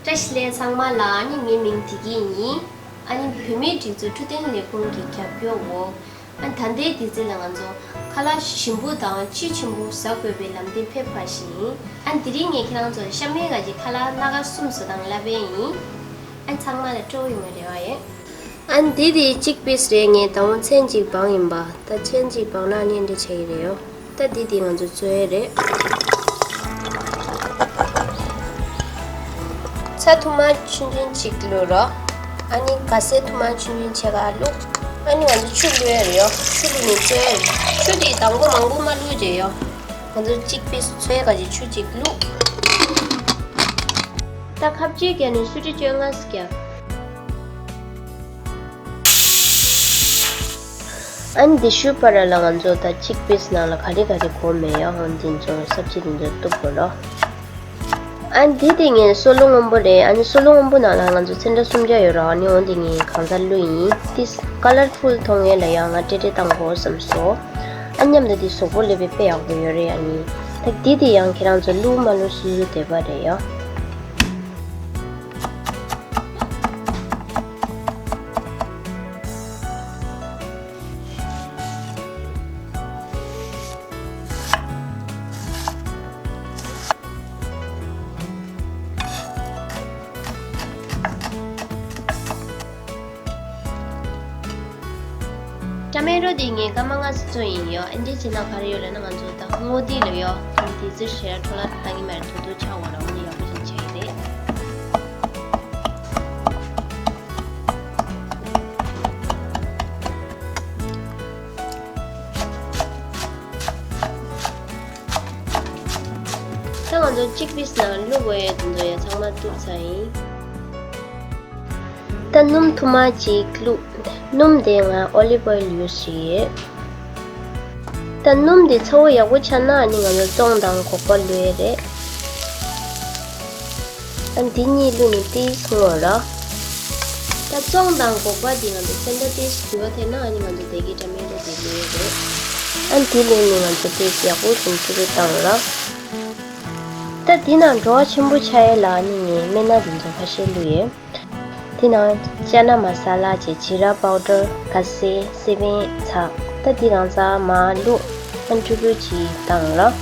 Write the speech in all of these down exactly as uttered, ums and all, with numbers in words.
བཀྲ་ཤིས་བདེ་ལེགས་ཚང་མ་ལ། ཨ་ནི་ངའི་མིང་བདེ་སྐྱིད་ཡིན། ཨ་ནི་བོད་མིའི་སྒྲིག་འཛུགས་འཕྲོད་བསྟེན་ལས་ཁུངས་ཀྱི་རྒྱབ་སྐྱོར་འོག་ཨ་ནི་ད་ལྟའི་དུས་ཚོད་ལ་ང་ཚོ་ཁ་ལག་ཞིམ་པོ་དང་ཆུ་ཆེན་པོ་ཟ་དགོས་པའི་ལམ་སྟོན་ཕེབས་པ་ཞིག་ཡིན། ཨ་ནི་དེ་རིང་ངས་ཁྱེད་རང་ཚོར་ཤ་མེད་ཀ་གི་ཁ་ལག་སྣ་ཁ་གསུམ་བཟོ་སྟངས་བསླབ་པ་ཡིན། ཨ་ནི་ཚང་མ་ལ་སྤྲོ་པོ་ཡོང་བའི་རེ་བ་ཡོད། ཨ་ནི་འདི་དེ་གཅིག་པིས་རེད། ངས་ད་རུང་ཚན་གཅིག་སྦངས་ཡིན་པ། ད་ཚན་གཅིག་སྦངས་ན་ཨ་ནི་འདི་བྱེད་ཀྱི་རེད་ཡོ། ད་འདི་དེ་ང་ཚོ་བཙོས་རེད། ཚྭ་ཐུར་མ་ཆུང་ཆུང་གཅིག་བླུགས་རོགས། ཨ་ནི་ག་སེ་ཐུར་མ་ཆུང་ཆུང་ཕྱེད་ཀ་བླུགས། ཨ་ནི་ང་ཚོ་ཆུ་བླུགས་ཡ་རེད་ཡོ། ཆུ་བླུགས་ནས་བཙོས་རེད། ཆུ་དེ་དང་པོ་མང་པོ་མ་བླུགས་བྱས་ཡོ། ང་ཚོ་གཅིག་པིས་བཙོས་ག་ཅིག་ཆུ་གཅིག་བླུགས། ད་ཁ་བཅད་བརྒྱབ་ནས་སུ་ཏྲི་བཅོ་ལྔ་བརྒྱབ། ཨ་ནི་འདི་ཤུ་པ་ར་ལ་ང་ཚོ་ད་གཅིག་པིས་ནང་ལ་ག་རེ་ག་རེ་དགོས་མེད་ཡ་ཧོན་འདི་ཚོ་སབ་ཅི་འདི་ཚོ་གཏུབ་དགོས་རོ། ཨ་ནི་འདི་དེ་ངས་སོལ་རླུང་སྔོན་པོ་རེད། ཨ་ནི་སོལ་རླུང་སྔོན་པོ་ནང་ལ་ང་ཚོ་ཚེ་འདྲ་སུམ་བརྒྱ་ཡོད་རོ། ཨ་ནི་འོ་འདི་ངས་གང་ཚ་བླུགས་ཡིན། འདི་ཀ་ལར་ཕུལ་མཐོང་ཡས་ལ་ཡང་ང་ཏྲེ་ཏྲེ་བཏང་དགོས་བསམ་སོ། ཨ་མཉམ་དུ་འདི་གཟུགས་པོ་ལ་དཔེ་དཔེ་ཡག་པོ་ཡོད་རེད། ཨ་ནི་ད་འདི་དེ་ཡང་ཁྱེད་རང་ཚོ་བླུགས་མ་བླུགས་སོ་སོའི་འདོད་པ་རེད་ཡ། ཊ་མེ་ཊོ་འདི་ངས་སྐར་མ་ལྔ་ཙམ་བཙོས་ཡིན་ཡོ། ཨ་འདི་བྱས་ན་ག་རེ་ཡོད་ལབ་ན་ང་ཚོ་ད་སྔོ་འདི་ལ་ཡོ། ཨ་འདི་ཚོ་ཞེ་དྲག་འཕྲོ་བརླག་བཏང་གི་མ་རེད། དུ་དུ་ཆགས་འོང་ར། འོ་འདི་ཡག་པོ་ཞིག་བྱས་ཡི་རེད། ད་ང་ཚོ་གཅིག་པིས་ནང་བླུགས་དགོས་ཡས་དེ་ཚོ་ཡ་ཚང་མ་གཏུབ་ཚར་ཡིན། ད་སྣུམ་ཐུར་མ་གཅིག་བླུགས། སྣུམ་དེ་ང་ཨོ་ལིབ་ཨོ་ཡིལ་ཡུས་བྱེད་ཀྱི་ཡོད། ད་སྣུམ་དེ་ཚ་པོ་ཡག་པོ་ཆགས་ན་ཨ་ནི་ང་ཚོ་བཙོང་དང་སྒོག་པ་བླུགས་ཡས་རེད། ཨ་འདི་གཉིས་བླུགས་ནས་ཏིས་སྔོ་ར། ད་བཙོང་དང་སྒོག་པ་འདི་ང་ཚོ་སེམས་ཐག་ཏིས་དུ་བ་ཐེབས་ན་ཨ་ནི་ང་ཚོ་དེ་གའི་ཊ་མེ་ཊོ་དེ་བླུགས་ཡས་རེད། ཨ་འདི་བླུགས་ནས་ང་ཚོ་ཏིས་ཡག་པོ་ཞིག་ཅི་རུ་བཏང་ར། ད་འདི་ནང་བྲོ་བ་ཆེན་པོ་ཆགས་ཡས་ལ་ཨ་ནི་ངས་སྨན་སྣ་དེ་ཚོ་ཁ་ཤས་བླུགས་ཡོད། དེ་ནང་ཅ་ན་མ་ས་ལ་བྱས། ཇི་ར་པའུ་ཌར། ག་སེ། སི་པན། ཚྭ། ད་འདི་གང་ཚང་མ་བླུགས། ཨ་ནི་ཀྲུ་ཀྲུ་ཅིག་བཏང་རོགས།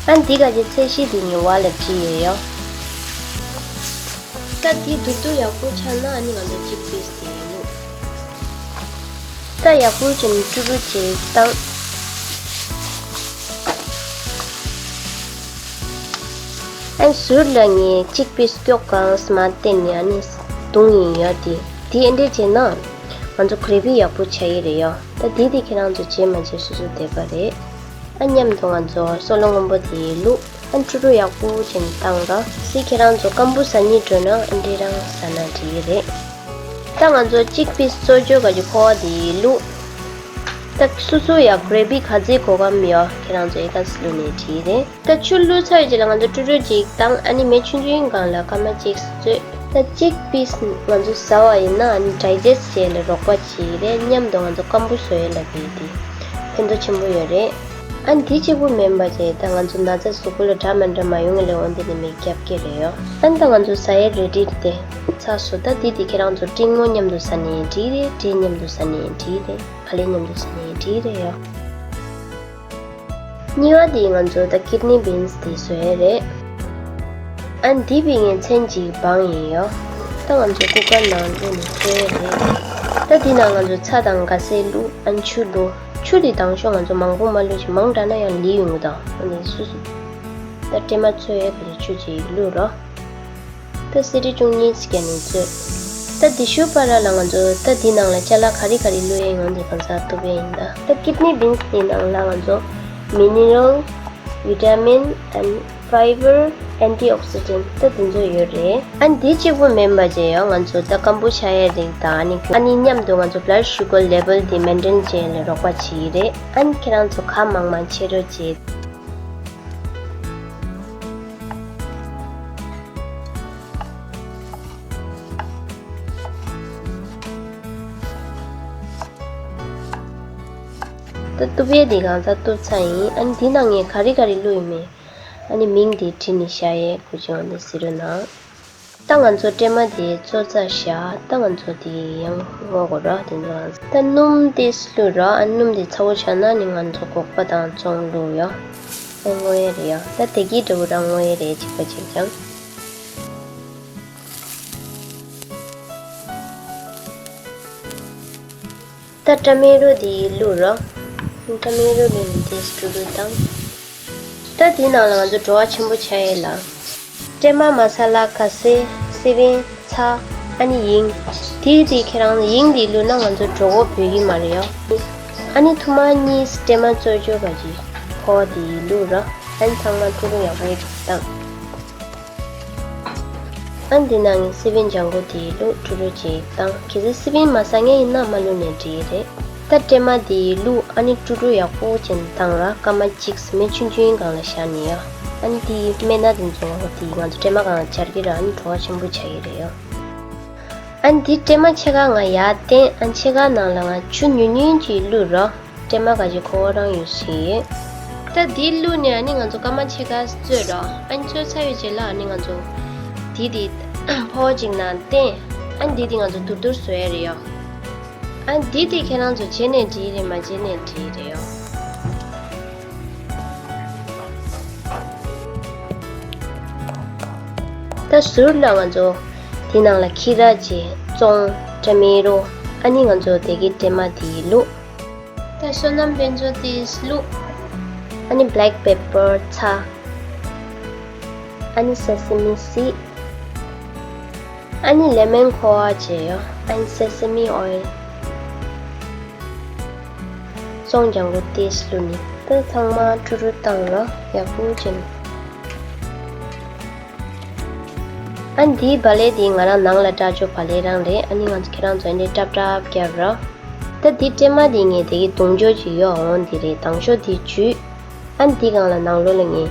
ཨ་ནི་འདི་ག་ཅིག་ཚད་གཞི་འདི་ངས་བ་ལ་བྲིས་ཡོད་ཡོ། ད་འདི་སྡུག་སྡུག་ཡག་པོ་ཆགས་ན་ཨ་ནི་ང་ཚོ་གཅིག་པིས་དེ་བླུགས། ད་ཡག་པོ་བྱས་ནས་ཀྲུ་ཀྲུ་ཅིག་བཏང་། ཨ་ཟུར་ལ་ངས་གཅིག་པིས་སྐྱོགས་གང་སྨ་བསྟན་ནས་ཨ་ནི་བརྡུངས་ཡིན་ཡ། དེ་དེ་ཨེ་འདྲས་བྱས་ན་ང་ཚོ་གྷི་རེ་བི་ཡག་པོ་ཆགས་ཡི་རེད་ཡ། ད་དེ་དེ་ཁྱེད་རང་ཚོ་བྱེད་མ་བྱེད་སོ་སོ་འདོད་པ་རེད། ཨ་མཉམ་དུ་ང་ཚོ་སོལ་རླུང་སྔོན་པོ་དེ་བླུགས། ཨ་ཀྲུ་ཀྲུ་ཡག་པོ་བྱས་ནས་བཏང་ར། སི་ཁྱེད་རང་ཚོ་སྐམ་པོ་ཟ་སྙིང་འདོད་ན་ཨེ་འདྲས་རང་ཟ་ན་འགྲིག་གི་རེད། ད་ང་ཚོ་གཅིག་པིས་བཙོ་བཅོས་ག་གི་ཕོར་པ་དེ་བླུགས། ད་སོ་སོ་ཡ་གྷི་རེ་བི་ག་ཚོད་དགོས་གམ་ཡ་ཁྱེད་རང་ཚོ་ཨེ་ག་ཚོད་བླུགས་ནས་འགྲིག་རེད། ད་ཆུ་བླུགས་ཚར་རྗེས་ལ་ང་ཚོ་ཀྲུ་ཀྲུ་ཅིག་བཏང་། ཨ་ནི་མེ་ཆུང་ཆུང་སྒང་ལ་སྐར་མ་གཅིག་བཙོས། ད་གཅིག་པིས་ང་ཚོ་ཟ་བ་ཡིན་ན་ཨ་ནི་ཌའི་ཇེ་སི་ཊི་བྱེད་ལ་རོགས་པ་བྱེད་རེད། མཉམ་དུ་ང་ཚོ་སྐམ་པོ་བཟོ་ཡས་ལ་བས་དེ་ཕན་ཐོགས་ཆེན་པོ་ཡོད་རེད། ཨ་ནི་དེ་གཅིག་པུ་མིན་པ་བྱས་ད་ང་ཚོ་ན་ཚ་གཟུགས་པོ་ལ་འདྲ་མི་འདྲ་མ་ཡོང་ངེས་ལ་འོ་འདི་ནི་མེ་རྒྱབ་ཀྱི་རེད་ཡོ། ཨ་ནི་ད་ང་ཚོ་ཟ་ཡས་རེ་ཌི་རེད་དེ། ཚར་སོང་། ད་འདི་དེ་ཁྱེད་རང་ཚོ་ཏིང་མོ་མཉམ་དུ་ཟ་ནའི་འགྲིག་རེད། འབྲས་མཉམ་དུ་ཟ་ནའི་འགྲིག་རེད། ག་ལེ་མཉམ་དུ་ཟ་ནའི་འགྲིག་རེད་ཡོ། གཉིས་པ་དེ་ང་ཚོ་ད་ཀིཌ་ནི་བིན་སི་དེ་བཟོ་ཡས་རེད། ཨ་ནི་འདི་བི་ངས་ཚན་གཅིག་སྦངས་ཡིན་ཡོ། ད་ང་ཚོ་ཀུ་ཀར་ནང་བླུགས་ནས་བཙོ་ཡས་རེད། ད་འདི་ནང་ང་ཚོ་ཚྭ་དང་ག་སེ་བླུགས། ཨ་ནི་ཆུ་བླུགས། ཆུ་དེ་དང་ཤོག་ང་ཚོ་མང་པོ་མ་བླུགས་ཤིག་མང་དྲགས་ན་ཡང་ལི་ཡོང་གི་དང་། ཨ་ནི་སུ་སུ་ད་ཀྲེ་མ་བཙོ་ཡས་ག་ལེ་ཆུ་གཅིག་བླུགས་རོགས། ད་སི་ཏྲི་བཅུ་གཉིས་བརྒྱབ་ནས་བཙོས། ད་འདི་ཤུ་པ་ར་ལ་ང་ཚོ་ད་འདི་ནང་ལ་ཅ་ལག་ག་རེ་ག་རེ་བླུགས་ཡས་ཡོད་འདི་གང་ཟག་གཏུབ་ཡས་ཡིན། ད་ད་ཀིཌ་ནི་བིན་སི་འདི་ནང་ལ་ང་ཚོ་མི་ནི་རལ། བི་ཊ་མིན་ཨེན་ཌི་ཕའི་བར། ཨེན་ཊི་ཨོག་སི་ཌེན་ཊི་ད་འདི་ཚོ་ཡོད་རེད། ཨ་ནི་འདི་གཅིག་པུ་མིན་པ་བྱས་ཡང་ང་ཚོ་ད་སྐམ་པོ་ཆགས་ཡས་རིགས་དང་ཨ་ནི་ཨ་ནི་མཉམ་དུ་ང་ཚོ་བི་ལཌ་ཤུ་གར་ལེ་བལ་འདི་མེན་ཊེན་བྱེད་ཡས་ལ་རོགས་པ་བྱེད་ཀྱི་རེད། ཨ་ནི་ཁྱེད་རང་ཚོ་གང་མང་མང་ཕྱེ་རོགས་བྱེད། ད་གཏུབ་ཡས་འདི་གང་ཚང་གཏུབ་ཚར་ཡིན། ཨ་ནི་འདི་ནང་ངས་ག་རེ་ག་རེ་བླུགས་ཡོད་མེད་ཨ་ནི་མིང་འདི་བྲིས་ནས་བཞག་ཡས། གུ་ཅོང་འདི་ཟེར་རོ་ན། ད་ང་ཚོ་སྲན་མ་དེ་བཙོས་ཚར་བཞག་ད་ང་ཚོ་དེ་ཡང་བརྔོ་དགོས་ར། དེ་ཚོ་ད་སྣུམ་དེ་བླུགས་ར། ཨ་སྣུམ་དེ་ཚ་པོ་ཆགས་ན་ནི་ང་ཚོ་སྒོག་པ་དང་བཙོང་བླུགས་ཡོ། ཨ་བརྔོ་ཡས་རེད་ཡོ། ད་དེ་གི་འདྲ་བོ་ར་བརྔོ་ཡས་རེད། གཅིག་པ་གཅིག་རྐྱང་། ད་ཊ་མེ་ཊོ་དེ་བླུགས་རོགས། ཊ་མེ་ཊོ་བླུགས་ནས་དེ་དཀྲུག་དཀྲུག་བཏང་། ད་དེའི་ནང་ལ་ང་ཚོ་བྲོ་བ་ཆེན་པོ་ཆགས་ཡས་ལ། སྲན་མ་མ་ས་ལ་ཁ་ཟས་སི་པན་ཚྭ་ཨ་ནི་ཡིང་། དེ་དེ་ཁྱེད་རང་ཡིང་དེ་བླུགས་ན་ང་ཚོ་བྲོ་བ་བུད་ཀྱི་མ་རེད་ཡོ། ཨ་ནི་ཐུར་མ་གཉིས་སྲན་མ་བཙོས་བཅུག་པ་ཅིག་ཁོ་དེ་བླུགས་རོགས། ཨ་ནི་ཚང་མ་དཀྲུག་དཀྲུག་ཡག་པོ་ཞིག་བཏང་། ཨ་འདི་ནང་གི་སི་པན་ལྗང་གུ་དེ་བླུགས་དཀྲུག་དཀྲུག་ཅིག་བཏང་། གལ་སྲིད་སི་པན་མ་ཟ་མཁན་ཡིན་ན་མ་བླུགས་ནའི་འགྲིག་རེད། ད་སྲན་མ་དེ་བླུགས། ཨ་ནི་དཀྲུག་དཀྲུག་ཡག་པོ་བྱས་ནས་བཏང་ར། སྐར་མ་གཅིག་མེ་ཆུང་ཆུང་སྒང་ལ་བཞག་ནས་ཡོ། ཨ་ནི་དེ་སྨན་སྣ་དེ་ཚོ་དེ་ང་ཚོ་སྲན་མ་སྒང་ལ་འབྱར་གྱི་ར། ཨ་ནི་བྲོ་བ་ཆེན་པོ་ཆགས་ཀྱི་རེད་ཡོ། ཨ་ནི་དེ་སྲན་མ་ཕྱེད་ཀ་ང་ཡར་བསྟན། ཨ་ནི་ཕྱེད་ཀ་ནང་ལ་ང་ཆུ་ཉུང་ཉུང་ཅིག་བླུགས་རོགས། སྲན་མ་ག་ཅིག་ཁོ་རང་ཡོད་ཤི། ད་འདི་བླུགས་ནས་ཨ་ནི་ང་ཚོ་སྐར་མ་ཕྱེད་ཀ་བཙོས་རོགས། ཨ་ནི་བཙོས་ཚར་བའི་རྗེས་ལ་ཨ་ནི་ང་ཚོ་འདི་དེ་ཕོར་པ་ཅིག་ནང་བསྟན། ཨ་ནི་འདི་དེ་ང་ཚོ་དུར་དུར་བཟོ་ཡས་རེད་ཡོ། ཨ་ནི་འདི་དེ་ཁྱེད་རང་ཚོ་བྱས་ནའི་འགྲིག་རེད། མ་བྱས་ནའི་འགྲིག་རེད་ཡོ། ད་ཟུར་ལ་ང་ཚོ་དེ་ནང་ལ་ཁྱི་ར་ཅིག་བཙོང་། ཊ་མེ་ཊོ། ཨ་ནི་ང་ཚོ་དེ་གི་སྲན་མ་དེ་བླུགས། ད་སོ་ནམ་དཔེ་མཛོད་དེ་བླུགས། ཨ་ནི་བྷེ་ལེག་པེ་པར་ཚྭ། ཨ་ནི་སེ་སེ་མི་སིཌ། ཨ་ནི་ལེ་མོན་ཁོ་བ་བྱས་ཡོ། ཨ་ནི་སེ་སེ་མི་ཨོ་ཡིལ། བཙོང་ལྗང་གུ་དེ་བླུགས་ནས་ད་ཚང་མ་དཀྲུག་དཀྲུག་བཏང་རོགས། ཡག་པོ་བྱས་ནས། ཨ་འདིའི་བ་ལེ་འདི་ང་རང་ནང་ལ་བཀྲ་ཆོ་བ་ལེ་རང་རེད། ཨ་ནི་ང་ཚོ་ཁྱེད་རང་ཚོ་འདི་སྲབ་སྲབ་རྒྱབ་རོགས། ད་འདི་སྲན་མ་འདི་ངས་དེ་གི་དུང་ཆོ་ཅིག་ཡོ། འོང་འདི་རེད། དང་ཤོག་འདི་འཇུས། ཨ་འདི་སྒང་ལ་ནང་ལོགས་ལ་ངས་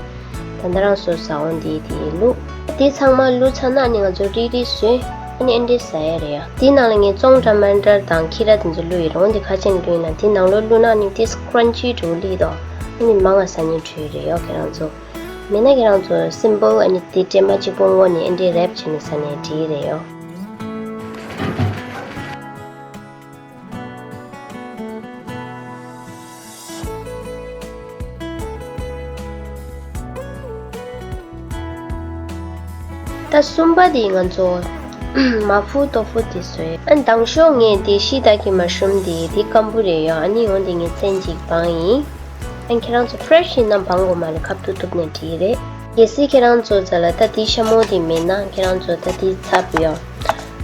ད་ལྟ་རང་བཟོས་ཟ་འོང་འདི་དེ་བླུགས། འདི་ཚང་མ་བླུགས་ཚར་ན་ཨ་ནི་ང་ཚོ་རིལ་རིལ་བཟོས། ཨ་ནི་ཨེ་འདྲས་ཟ་ཡས་རེད་ཡ། འདི་ནང་ལ་ངས་བཙོང་ཊ་མ་ཊར་དང་ཁྱི་ར་དེ་ཚོ་བླུགས་ཡོད་རེད། འོང་འདི་ག་ཅན་བླུགས་ཡིན་ན་འདི་ནང་ལོགས་བླུགས་ན་ཨ་ནི་ཏིས་ཀྲན་ཆི་འདྲ་བོ་སླེབས་འདུག་ཨ་ནི་མང་ང་ཟ་སྙིང་བྲོ་ཡི་རེད་ཡོ། ཁྱེད་རང་ཚོ། མེད་ན་ཁྱེད་རང་ཚོ་སིམ་པལ་ཨ་ནི་དེ་སྲན་མ་གཅིག་པོ་བརྔོས་ནས་ཨེ་འདྲས་རེབ་བྱས་ནས་ཟ་ནའི་འགྲིག་རེད་ཡོ། ད་གསུམ་པ་དེ་ང་ཚོ་མ་ཕུ་ཏོ་ཕུ་དེ་བཟོས། ཨ་ནི་དང་ཤོག་ངས་དེ་ཤི་ཏ་ཀི་མ་ཤུམ་དེ་དེ་སྐམ་པོ་རེད་ཡོ། ཨ་ནི་འོ་དེ་ངས་ཚན་གཅིག་སྦངས་ཡིན། ཨ་ཁྱེད་རང་ཚོ་ཕྲེ་ཤི་ཡིན་ན་སྦང་དགོས་མ་རེད། ཁ་ཐུག་ཐུག་ནས་འགྲིག་རེད། གལ་སྲིད་ཁྱེད་རང་ཚོ་རྩ་ལ་ད་དེའི་ཤ་མོ་དེ་མེད་ན་ཁྱེད་རང་ཚོ་ད་དེའི་ཚབ་ཡོ།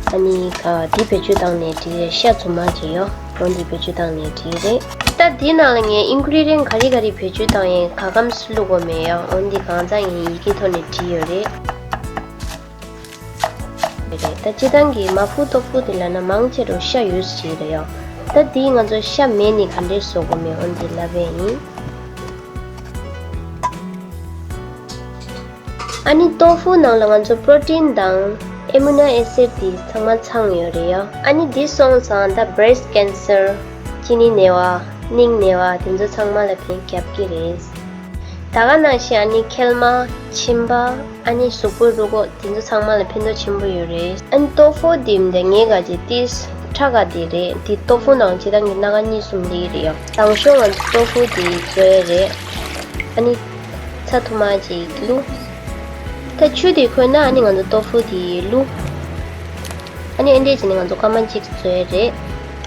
ཨ་ནི་ག་དེ་བེད་སྤྱོད་བཏང་ནས་འགྲིག་རེད། ཤ་རྫུན་མ་ཅིག་ཡོ། འོ་འདི་བེད་སྤྱོད་བཏང་ནས་འགྲིག་རེད། ད་དེའི་ནང་ལ་ངས་ཨིན་གྷི་རི་ཌི་ཡན་ག་རེ་ག་རེ་བེད་སྤྱོད་བཏང་ཡིན་ག་གམ་བླུགས་དགོས་མེད་ཡོ། འོ་འདི་གང་ཚང་ཡིན་ཡི་གེ་ཐོག་ནས་བྲིས་ཡོད་རེད། རེད། ད་སྤྱིར་བཏང་གི་མ་ཕུ་ཏོ་ཕུ་དེ་ལབ་ན་མང་ཆེ་རུ་ཤ་ཡོད་ཅིག་རེད་ཡོ། ད་དེ་ང་ཚོ་ཤ་མེད་ནི་ག་འདྲས་བཟོ་དགོས་མིན་འོ་འདི་ལབ་པ་ཡིན། ཨ་ནི་ཏོ་ཕུ་ནང་ལ་ང་ཚོ་པྲོ་ཊིན་དང་ཨེ་མི་ནོ་ཨེ་སིཌ་དེ་ཚང་མ་ཚང་ཡོད་རེད་ཡོ། ཨ་ནི་འདི་སོང་ཙང་ད་བྷི་རེསྚ་ཀེན་སར་གཅིན་སྙི་ནད་པ་སྙིང་ནད་པ་དེ་ཚོ་ཚང་མ་ལ་ཕན་རྒྱབ་ཀྱི་རེད། ད་ག་ནང་བཞིན་ཨ་ནི་མཁལ་མ། མཆིན་པ། ཨ་ནི་གཟུགས་པོའི་རུས་ཁོག་དེ་ཚོ་ཚང་མ་ལ་ཕན་ཐོགས་ཆེན་པོ་ཡོད་རེད། ཨ་ནི་ཏོ་ཕུ་དེ་འདི་ངའི་ག་ཅིག་ཏིས་ཁྲག་ག་དེ་རེད། དེ་ཏོ་ཕུ་ནང་སྤྱིར་བཏང་གི་སྣ་ཁ་གཉིས་གསུམ་སླེབས་ཀྱི་རེད་ཡོ། དང་ཤོག་ང་ཚོ་ཏོ་ཕུ་དེ་བཟོས་རེད། ཨ་ནི་ཚྭ་ཐུར་མ་ཅིག་བླུགས། ད་ཆུ་དེ་ཁོལ་ན་ཨ་ནི་ང་ཚོ་ཏོ་ཕུ་དེ་བླུགས། ཨ་ནི་ཨེ་འདྲས་བྱས་ནས་ང་ཚོ་སྐར་མ་གཅིག་བཟོས་རེད།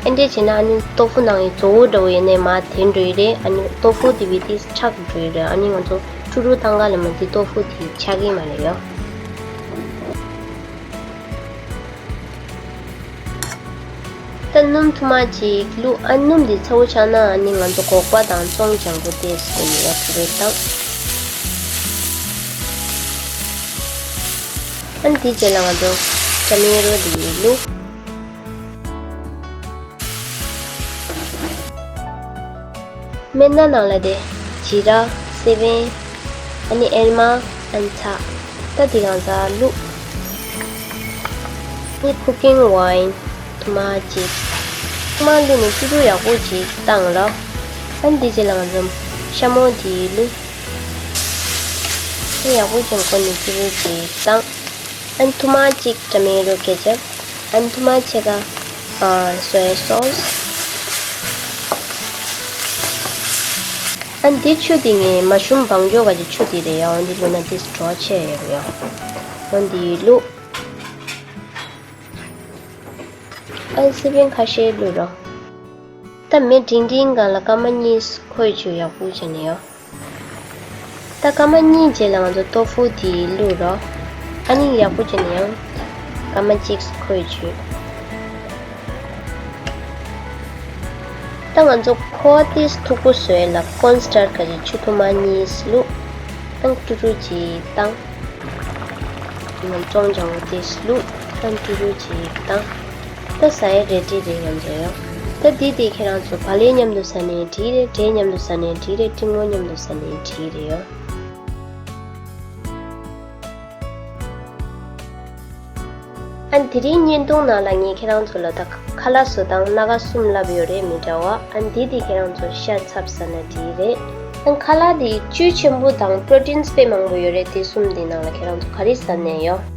ཨེ་འདྲས་བྱས་ན་ཨ་ནི་ཏོ་ཕུ་ནང་གི་བཙོ་བོ་འདྲ་བོ་ཡིན་ནའི་མར་དེ་འགྲོ་ཡི་རེད། ཨ་ནི་ཏོ་ཕུ་དེ་བི་ཏིས་ཁྲག་འགྲོ་ཡི་རེད། ཨ་ནི་ང་ཚོ་ཁྲུ་ཁྲུ་བཏང་ག་ལ་མ་དེ་ཏོ་ཕུ་དེ་ཆགས་ཀྱི་མ་རེད་ཡོ། ད་སྣུམ་ཐུར་མ་ཅིག་བླུགས། ཨ་སྣུམ་དེ་ཚ་པོ་ཆགས་ན་ཨ་ནི་ང་ཚོ་སྒོག་པ་དང་བཙོང་ལྗང་གུ་དེ་བཟོས་ནས་ཡར་དེ་རུ་བཏང་། ཨ་ནི་དེ་རྗེས་ལ་ང་ཚོ་ཊ་མེ་ཊོ་དེ་བླུགས། སྨན་སྣ་ནང་ལ་དེ་ཇི་ར། སི་པན། ཨ་ནི་ཨེལ་མ། ཨ་ནི་ཚྭ། ད་དེ་གང་ཚང་བླུགས། ཨ་ནི་ཀུ་ཀིང་ཨོ་ཡིལ་ཐུར་མ་གཅིག་ཐུར་མ་བླུགས་ནས་སྐྱིད་པོ་ཡག་པོ་ཅིག་བཏང་རོགས། ཨ་ནི་དེ་རྗེས་ལ་ང་ཚོ་ཤ་མོ་དེ་བླུགས། ཨ་ནི་ཡག་པོ་ཅིག་བསྐོལ་ནས་སྐྱིད་པོ་ཅིག་བཏང་། ཨན་ཐུར་མ་གཅིག་ཊ་མེ་ཊོ་ཀེ་ཅབ། ཨན་ཐུར་མ་ཕྱེད་ཀ་ཨ་སོ་ཡ་སོ་སི། ཨན་འདི་ཆུ་འདི་ངས་མ་ཤུམ་བང་ཅོ་ག་གི་ཆུ་འདི་རེད་ཡ། འོན་འདི་བླུགས་ན་འདི་བྲོ་ཆེ་ཡོད་ཡ། འོན་འདི་བླུགས། ཨན་སི་པན་ཁ་ཤས་བླུགས་རོགས། ད་མེ་འབྲིང་འབྲིང་སྒང་ལ་སྐར་མ་གཉིས་ཁོལ་བཅུག་ཡག་པོ་བྱས་ནས་ཡོད། ད་སྐར་མ་གཉིས་རྗེས་ལ་ང་ཚོ་ཏོ་ཧྥུ་དེ་བླུགས་རོགས། ཨ་ནི་ཡག་པོ་བྱས་ནས་ཡང་སྐར་མ་གཅིག་ཁོལ་བཅུག། ད་ང་ཚོ་ཁོ་བ་ཏིས་མཐུག་པོ་བཟོས་ལ་ཀོན་སི་ཊར་ག་ཅིག་ཆུ་ཐུར་མ་གཉིས་བླུགས། ཨང་ཀྲུ་ཀྲུ་ཅིག་བཏང་། ང་ཅོང་ཅོང་ཏིས་བླུགས། ཨང་ཀྲུ་ཀྲུ་ཅིག་བཏང་། ད་ཟ་ཡ་རེ་ཌི་རེད་ང་ཚོ་ཡོ། ད་འདི་དེ་ཁྱེད་རང་ཚོ་བག་ལེབ་མཉམ་དུ་ཟ་ནའི་འགྲིག་རེད། འབྲས་མཉམ་དུ་ཟ་ནའི་འགྲིག་རེད། ཏིང་མོ་མཉམ་དུ་ཟ་ནའི་འགྲིག་རེད་ཡོ། ཨ་དེ་རིང་བརྙན་ཐུང་ནང་ལ་ངས་ཁྱེད་རང་ཚོ་ལ་ད་ཁ་ལག་བཟོ་སྟངས་སྣ་ཁ་གསུམ་ལབ་ཡོད་རེད་མི་འདྲ་བ། ཨ་འདི་དེ་ཁྱེད་རང་ཚོ་ཤ་ཚབ་ཟ་ན་འགྲིག་རེད། ཨ་ཁ་ལག་དེ་བཅུད་ཆེན་པོ་དང་པྲོ་ཊིན་དཔེ་མང་པོ་ཡོད་རེད། དེ་གསུམ་དེ་ནང་ལ་ཁྱེད་རང་ཚོ་ག་རེ་ཟ་ནའི་ཡོ།